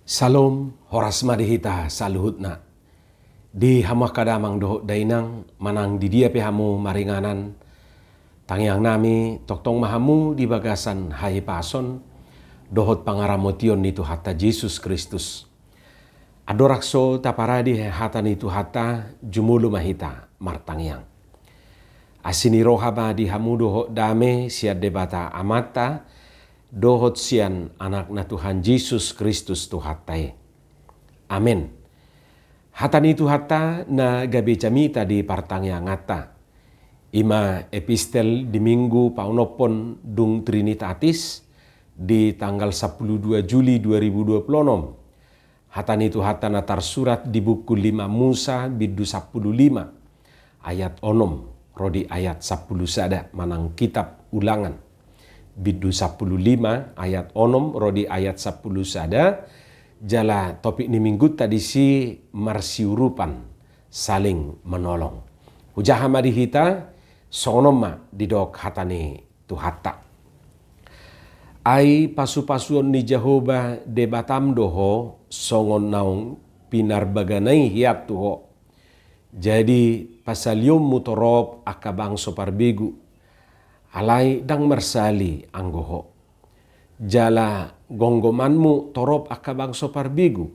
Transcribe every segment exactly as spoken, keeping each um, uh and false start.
Salom, horas ma di hita saluhutna. Di hamu angka damang dohot dainang, manang di dia pe hamu maringanan, tangiang nami, tongtong ma hamu di bagasan hahipason dohot pangaramotion ni Tuhanta Jesus Kristus. Andorang so taparade hata ni Tuhanta, jumolo ma hita martangiang. Asi ni roha ma di hamu dohot dame sian Debata Amanta, dohot sian Anakna Tuhan Jesus Kristus Tuhanta i. Amen. Hata ni Tuhanta na gabe jamita di partangianganta. I ma epistel di Minggu paonomhon dung Trinitatis di tanggal sampulu dua Juli dua ribu dua puluh onom. Hata ni Tuhanta na tarsurat di buku lima Musa bindu sampulu lima ayat onom ro di ayat sampulu sada manang kitab Ulangan. Bindu sampulu lima ayat onom ro di ayat sampulu sada, jala topik ni Minggunta disi marsiurupan, saling menolong. Hujaha ma di hita, songon on ma didok hata ni Tuhanta. Ai pasupasuon ni Jahowa Debatam do ho, songon naung pinarbagana i hian tu ho. Jadi pasalionmu torop angka bangso parbegu, alai ndang marsali anggo ho. Jala gomgomanmu torop angka bangso parbegu,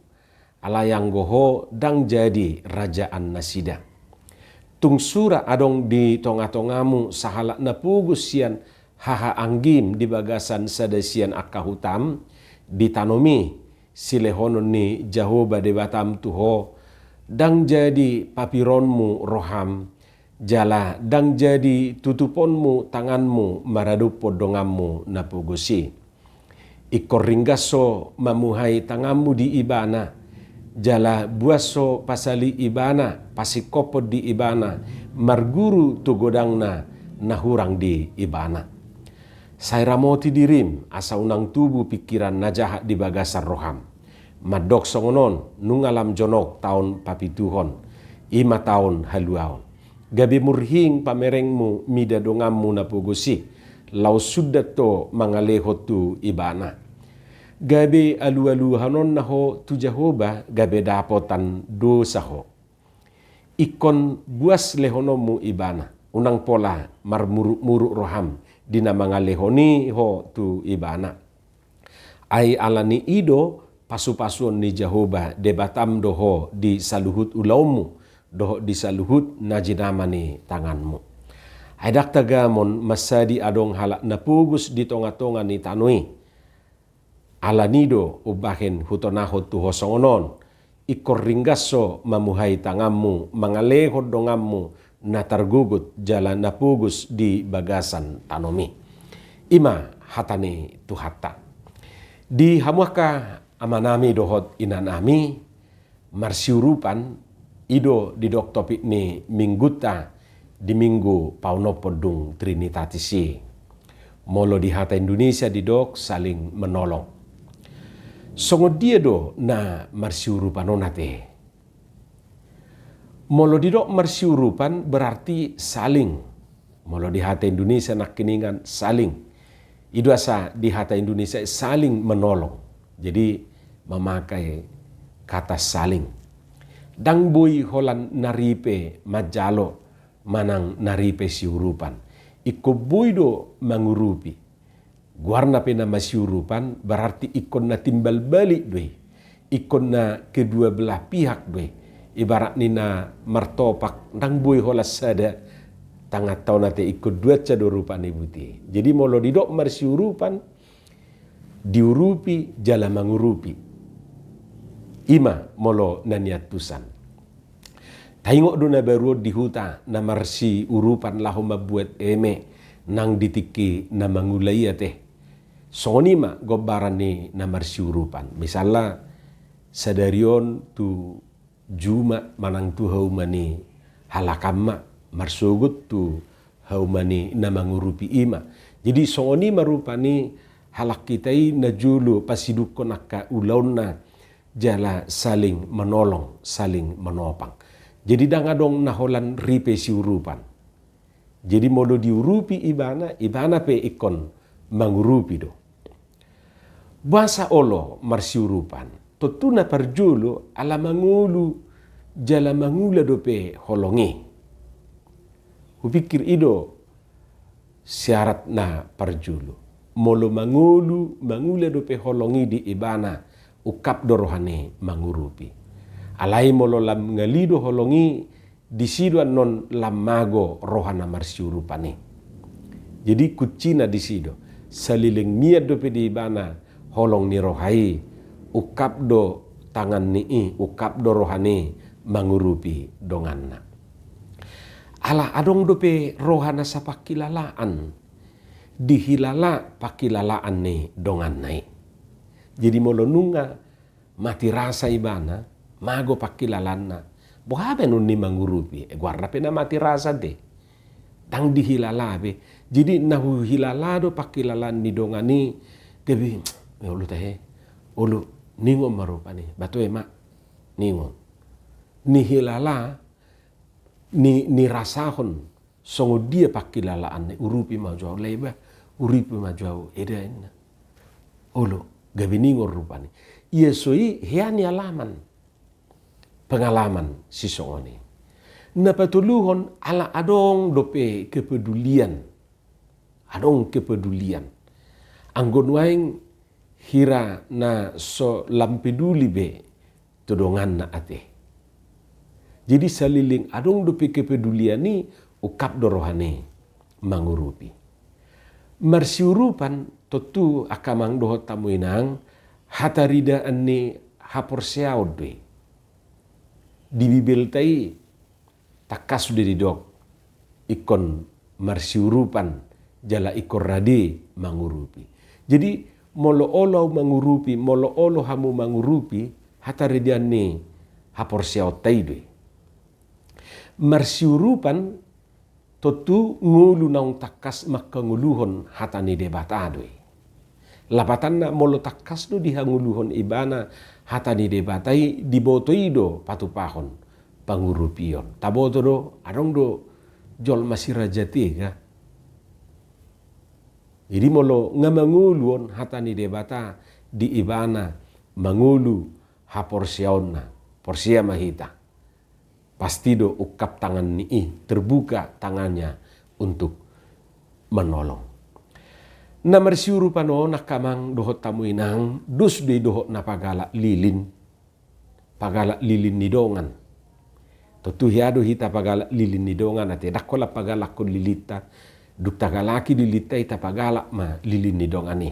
alai anggo ho ndang jadi rajaan nasida. Tung sura adong di tongatongamu sahalak na pogos sian hahaanggim di bagasan sada sian angka hutam di tanom i, silehonon ni Jahowa Debatam tu ho, ndang jadi papironmu roham, jala ndang jadi tutuponmu tanganmu maradophon donganmu na pogos i. Ingkon ringgas ho mamuhai tanganmu di Ibana, jala buas ho pasali Ibana, pasingkophon di Ibana, marguru tu godangna na hurang di Ibana. Sai ramoti dirim, asa unang tubu pingkiran na jahat di bagasan roham. Mandok songon on, nunga lam jonok taon papituhon, i ma taon haluaon. Gabe murhing pamerengmu mida donganmu na pogos i, laos sundat ho mangalehon tu Ibana. Gabe alualuhononna ho tu Jahowa, gabe dapotan dosa ho. Ingkon buas lehononmu Ibana, unang pola marmurukmuruk roham di na mangalehon i ho tu Ibana. Ai ala ni i do pasupasuon ni Jahowa Debatam do ho di saluhut ulaonmu, dohot di saluhut na jinama ni tanganmu. Ai ndang tagamon mansadi adong halak na pogos di tongatonga ni tano i. Ala ni i do umbahen hutonahon tu ho songon on, ingkon ringgas ho mamuhai tanganmu mangalehon donganmu na targogot jala na pogos di bagasan tanom i. I ma hata ni Tuhanta. Di hamu angka amanami dohot inanami, marsiurupan, i do didok topik ni Minggunta di Minggu paonomhon dung Trinitatis i. Molo di hata Indonesia didok saling menolong. Songon dia do na marsiurupan on ate? Molo didok marsiurupan berarti saling. Molo di hata Indonesia nangkiningan saling. I do asa di hata Indonesia saling menolong. Jadi memakai kata saling. Ndang boi holan na ripe manjalo manang na ripe siurupan. Ingkon boi do mangurupi. Goarna pe na marsiurupan berarti ingkon na timbal balik do i. Ingkon na kedua belah pihak do i. Ibarat ni na martopak ndang boi holan sada tanganta on ate, ingkon duansa do rupa ni buti. Jadi molo didok marsiurupan, diurupi jala mangurupi. I ma molo na niantusan. Taingot do na baru on di huta na marsiurupan laho mambuat eme nang di tingki na mangula i ate. Songon i ma gombaran ni na marsiurupan. Misalna sadari on tu juma manang tu hauma ni halak an ma marsogot tu hauma ni na mangurupi i ma. Jadi songon i ma rupa ni halak hita i na jolo pasidukkon angka ulaonna jala saling menolong, saling menopang. Jadi ndang adong na holan ripe siurupan. Jadi molo diurupi ibana, ibana pe ingkon mangurupi do. Boasa olo marsiurupan? tontu na parjolo ala mangolu jala mangula dope holong i. Hupikir i do syarat na parjolo. Molo mangolu, mangula dope holong i di ibana, ungkap do rohana i mangurupi. Alai molo lam ngali do holong i, disi do annon lam mago roha na marsiurupan i. Jadi kuncina disi do, saleleng mian dope di ibana holong ni roha i, ungkap do tangan ni i, ungkap do rohana i mangurupi donganna. Ala adong dope roha na sapangkilalaan, dihilala pangkilalaan ni donganna i. Jadi molo nunga mati rasa ibana, mago pangkilalaanna, boha be annon ni mangurupi, eh, goarna pe na mati rasa ate. Ndang dihilala be. Jadi na huhilala do pangkilalaan ni dongan i, gabe, eh, olo tahe, olo, ningon ma rupani, ba toe ma, ningon. Nihilala, ni, nirasahon, songon dia pangkilalaanna, urupi ma jo au, leba, urupi ma jo au, eda inna. Olo, gabe ningon rupani. Ia so i hea ni alaman, pengalaman sisongon i. Na patoluhon ala adong dope kepedulian. Adong kepedulian. Anggo nuaeng hira na so lam peduli be tu donganna ate. Jadi saleleng adong dope kepedulian i, ungkap do rohana i mangurupi. Marsiurupan tontu angka amang dohot hamu inang, hataridaan ni haporseaon do i. Di Bibelta i tangkas do didok ingkon marsiurupan jala ingkon rade mangurupi. Jadi molo olo au mangurupi, molo olo hamu mangurupi, hataridaan ni haporseaonta i do i. Marsiurupan tontu ngolu naung tangkas manghangoluhon hata ni Debata do i. Lapatanna molo tangkas do dihangoluhon ibana hata ni Debata i, diboto i do patupahon pangurupion. Taboto do, adong do jolma siraja tega. Jadi molo nga mangolu on hata ni Debata di ibana, mangolu haporseaonna, porsea ma hita. Pasti do ungkap tangan ni i, terbuka tangannya untuk menolong. Na marsiurupan on angka amang dohot hamu inang, dos do i dohot na pagalak lilin, pagalak lilin ni dongan. Tontu hea do hita pagalak lilin ni dongan ate, ndang holan pagalakhon lilinta, dung tagalaki lilinta i tapagalak ma lilin ni dongan i.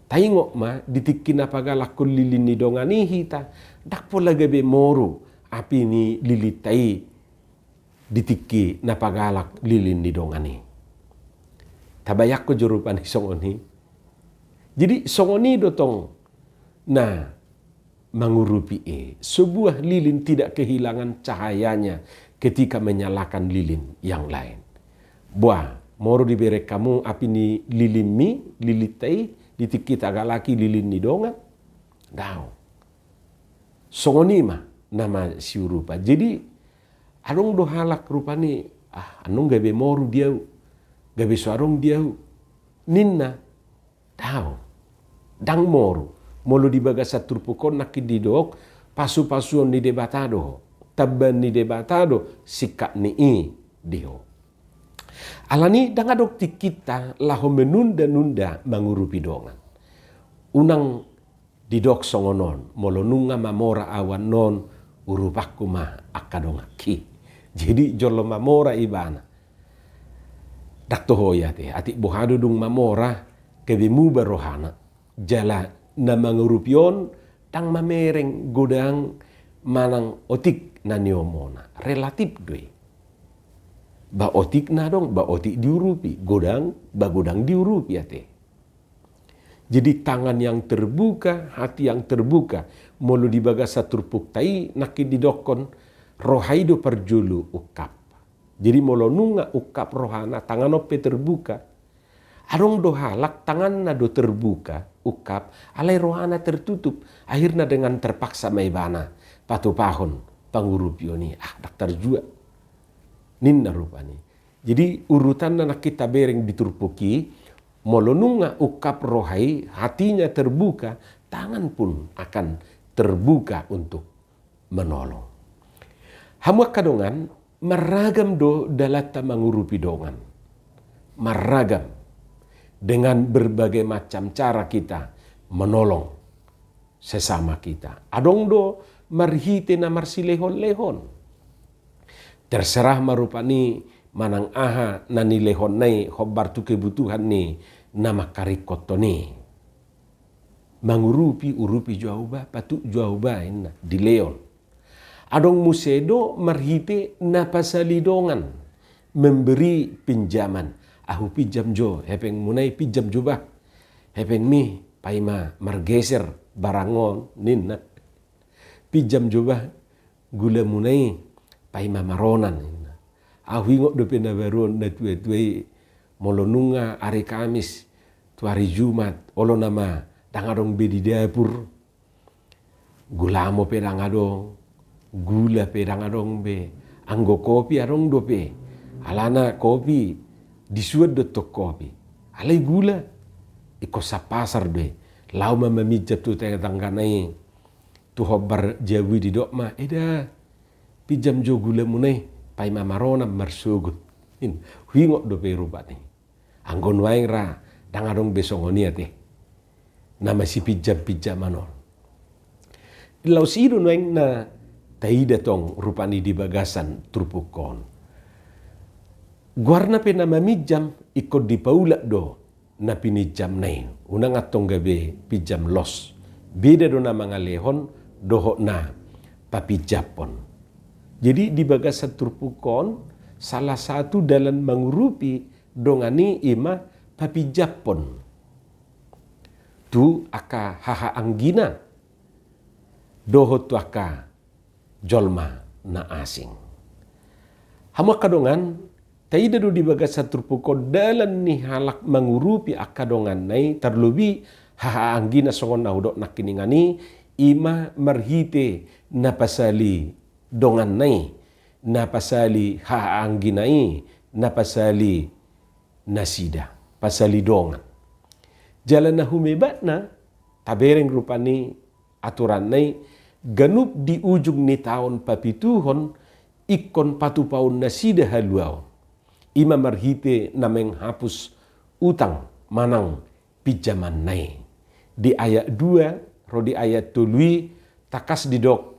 Taingot ma, di tingki na pagalakhon lilin ni dongan i hita, ndang pola gabe moru api ni lilinta i di tingki na pagalak lilin ni dongan i. Tabayangkon jo rupani songon i. Jadi songon i do tong na mangurupi i. Sebuah lilin tidak kehilangan cahayanya ketika menyalakan lilin yang lain. Boa, moru dibereng hamu api ni lilinmi, lilinta i, di tingki tagalaki lilin ni dongan? Daong. Songon i ma na marsiurupan. Jadi adong do halak rupani, ah, annon gabe moru di au, gabe so adong di au, ninna. Daong. Ndang moru. Molo di bagasan turpuk on nangkin didok, pasupasuon ni Debata do ho, tambaan ni Debata do singkat ni i di ho. Alani ndang adong tingkinta laho menunda-nunda mangurupi dongan. Unang didok songon on, molo nunga mamora au annon, urupanku ma angka donganki. Jadi jolo mamora ibana. Ndang toho i ate, atik boha do dung mamora, gabe muba rohana. Jala na mangurupi on ndang mamereng godang manang otik na niomona. Relatif do i. Ba otik na adong, ba otik diurupi, godang, ba godang diurupi ate. Jadi tangan yang terbuka, hati yang terbuka. Molo di bagasan turpukta i nangkin didokkon, roha i do parjolo ungkap. Jadi molo nunga ungkap rohana, tangan on pe terbuka. Adong do halak tanganna do terbuka, ungkap, alai rohana tertutup. Akhirna dengan terpaksa ma ibana patupahon pangurupion i, ah, ndang tarjua, ninna rupani. Jadi urutanna nangkin tabereng di turpuk i, molo nunga ungkap roha i, hatinya terbuka, tangan pun akan terbuka untuk menolong. Hamu angka dongan, marragam do dalanta mangurupi dongan. Marragam. Dengan berbagai macam cara kita menolong sesama kita. Adong do marhite na marsilehon-lehon. Terserah ma rupani manang aha na nilehonna i hombar tu kebutuhan ni na mangkaringkothon i. Mangurupi, urupi jo ahu ba, patuk jo ahu ba, inna, dilehon. Adong muse do marhite na pasali dongan, memberi pinjaman. Ahu pinjam jo, hepengmuna i pinjam jo ba. Hepengmi, paima margeser barang on, ninna. Pinjam jo ba, gulamuna i, paima maronan, ninna. Ahu ingot dope na baru on na tua-tua i, molo nunga ari Kamis, tu ari Jumat, olo nama, ndang adong be di dapur. Gulamo pe ndang adong, gula pe ndang adong be, anggo kopi adong dope, alana kopi, disuan do tong kopi, alai gula, ingkon sapasar do i, laho ma maminjam tu tetangga-tanggana i, tu hombar jabu i didok ma, eda, pinjam jo gulamuna i, paima maronan marsogot. In, huingot dope rupani. Anggo nuaeng ra, ndang adong be songon i ate. Na masipinjam-pinjaman on. Laos i do nuaeng na taida tong rupani di bagasan turpuk on. Goarna pe na maminjam, ingkon dipaulak do na pininjamna i. Unang antong gabe pinjam los. Beda do na mangalehon dohot na papinjamhon. Jadi di bagasan turpuk on, salah satu dalan mangurupi dongan i ima papinjamhon tu angka hahaanggina dohot tu angka jolma na asing. Hamu angka dongan, taida do di bagasan turpuk on dalan ni halak mangurupi angka donganna i, tarlobi hahaanggina songon na hudok nangkiningan i, ima marhite na pasali donganna i, na pasali hahaanggina i, na pasali nasida, pasali dongan. Jala na humebatna, tabereng rupani aturanna i, ganup di ujung ni taon papituhon, ingkon patupaon nasida haluaon. Ima marhite na menghapus utang manang pinjamanna i. Di ayat dua ro di ayat tolu i tangkas didok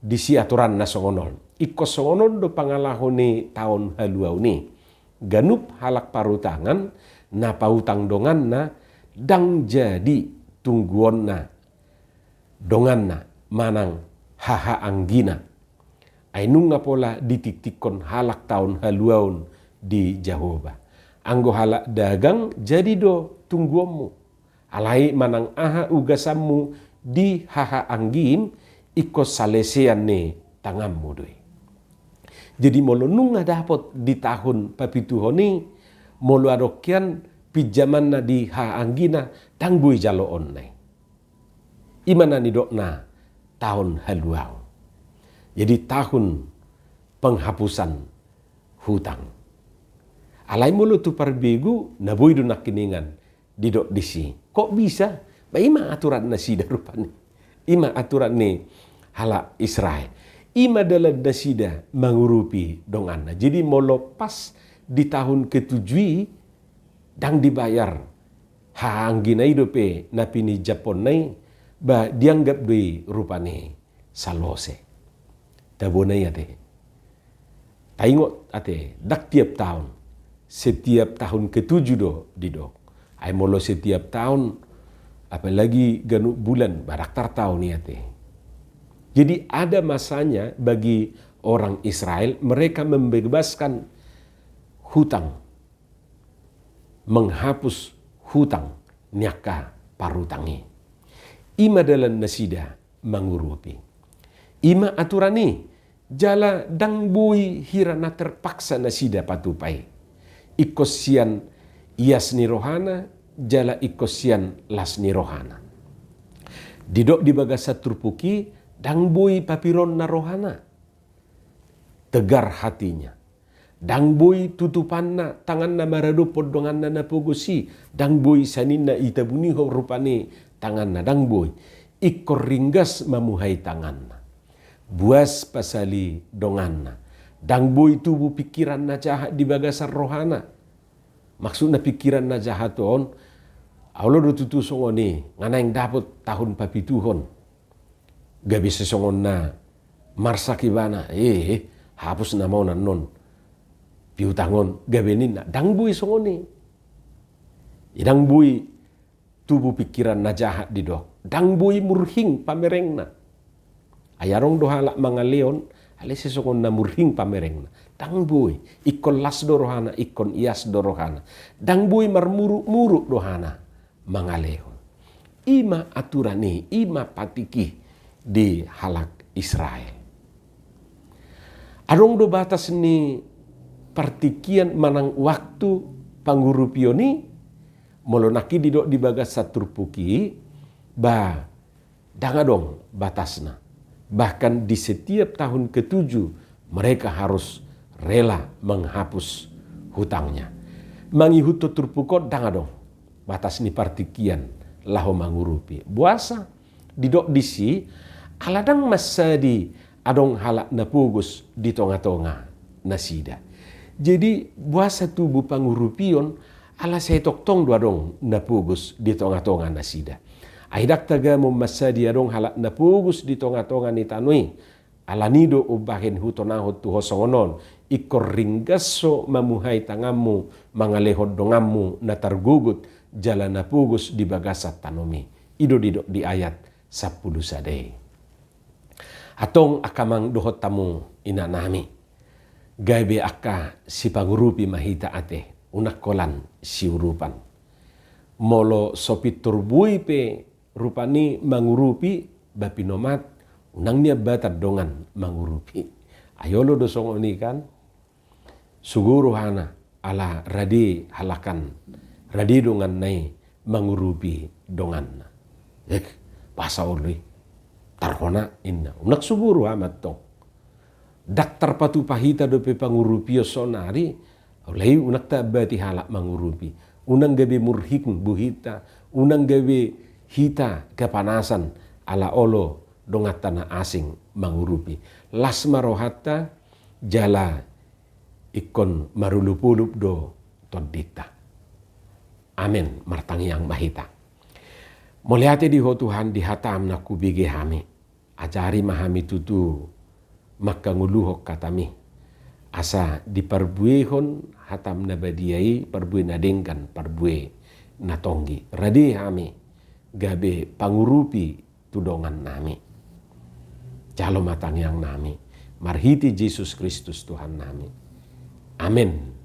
disi aturanna songon on. Ingkon songon on do pangalaho ni taon haluaon i. Ganup halak parutangan na pautang donganna ndang jadi tungguonna donganna manang hahaanggina. Ai nunga pola ditiktikkon halak taon haluaon di Jahowa. Anggo halak dagang jadi do tungguonmu. Alai manang aha ugasanmu di hahaanggim, ingkon salesean ni tanganmu do i. Jadi molo nunga dapot di tahun papituhon i, molo adong hian pinjamanna di hahaanggina, ndang boi jaloonna i. Ima na nidokna tahun haluaon. Jadi tahun penghapusan hutang. Alai molo tu parbegu, na boi do nangkiningan didok disi. Kok bisa? Ba ima aturan nasida rupani. Ima aturan ni halak Israel. Ima dalan nasida mangurupi donganna. Jadi molo pas di tahun ketujuh i, ndang dibayar hahaanggina i dope na pininjamhonna i, ba dianggap do i rupani salose. Tabona i ate. Taingot ate, ndang tiap tahun. Setiap tahun ketujuh do didok. Ai molo setiap tahun, apalagi ganup bulan, ba ndang tartaon i ate. Jadi ada masanya bagi orang Israel, mereka membebaskan hutang, menghapus hutang ni angka parutang i. Ima dalan nasida mangurupi. Ima aturan i, jala ndang boi hira na terpaksa nasida patupa i. Ingkon sian ias ni rohana, jala ingkon sian las ni rohana. Didok di bagasan turpuk i, ndang boi papironna rohana. Tegar hatinya. Ndang boi tutupanna tanganna maradophon donganna na pogos i, ndang boi saninna itabunihon rupani tanganna, ndang boi. ingkon ringgas mamuhai tanganna. Buas pasali donganna. Ndang boi tubu pingkiran na jahat di bagasan rohana. Maksudna pingkiran na jahat on, olo do tutu songon i, nga naeng dapot tahun papituhon. Gabe sesongon na marsak ibana, eh, hapus nama on annon piutang on, gabe ninna, ndang boi songon i. Ndang boi tubu pingkiran na jahat didok, ndang boi murhing pamerengna. Ai adong do halak mangalehon, alai sesongon na murhing pamerengna. Ndang boi, ingkon las do rohana, ingkon ias do rohana. Ndang boi marmuruk-muruk rohana mangalehon. I ma aturan i, i ma patik i di halak Israel. Adong do batas ni partingkian manang waktu pangurupion i, molo nangkin didok di bagasan turpuk i, ba, ndang adong batasna. Bahkan di setiap tahun ketujuh, mereka harus rela menghapus hutangnya. Mangihuthon turpuk on ndang adong batas ni partingkian laho mangurupi. Boasa didok disi? Ala ndang mansadi adong halak na pogos di tonga-tonga nasida. Jadi, boasa tubu pangurupion? Ala sai tongtong do adong na pogos di tonga-tonga nasida. Ai ndang tagamon mansadi adong halak na pogos di tonga-tonga ni tano i. Alani do umbahen hutonahon tu ho songon on, ingkon ringgas ho mamuhai tanganmu mangalehon donganmu na targogot jala na pogos di bagasan tanomi. I do didok di ayat sampulu sada i. Antong angka amang dohot hamu inanami, gabe angka sipangurupi ma hita ate, unang holan siurupan. Molo so pintor boi pe rupani mangurupi, ba pinomat, unang niambatan dongan mangurupi. Ai olo do songon i kan? Sogo rohana, ala rade halakan, rade donganna i mangurupi donganna. Eh, boasa olo i? Tarhona inna. Unang sogo roham antong. Ndang tarpatupa hita dope pangurupion saonari, alai unang taambati halak mangurupi. Unang gabe murhing buhita, unang gabe hita kapanasan ala olo donganta na asing mangurupi. Las ma rohanta, jala ingkon marolopolop do tondinta. Amen. Martangiang ma hita. Mauliate di Ho Tuhan di hataM na hubege hami. Ajari ma hami tutu mangkangoluhon hataMi, asa diparbuehon hataM na badia i parbue na denggan, parbue na tonggi. Rade hami gabe pangurupi tu dongannami. Jalo ma tangiangnami marhite Jesus Kristus Tuhannami. Amen.